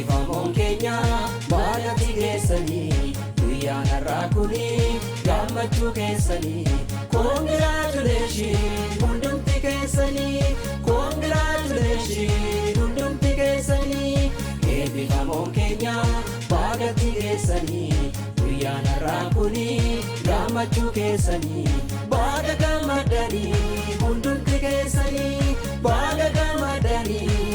Eebbifamoon keenya baagatti geessanii, guyyaan har'aa kuni gammachuu keessanii. Congratulation hundumti keessanii, congratulation hundumti keessanii. Eebbifamoon keenya baagatti geessanii, guyyaan har'aa kuni gammachuu keessanii. Baga gammadanii hundumti keessanii, baga gammadanii.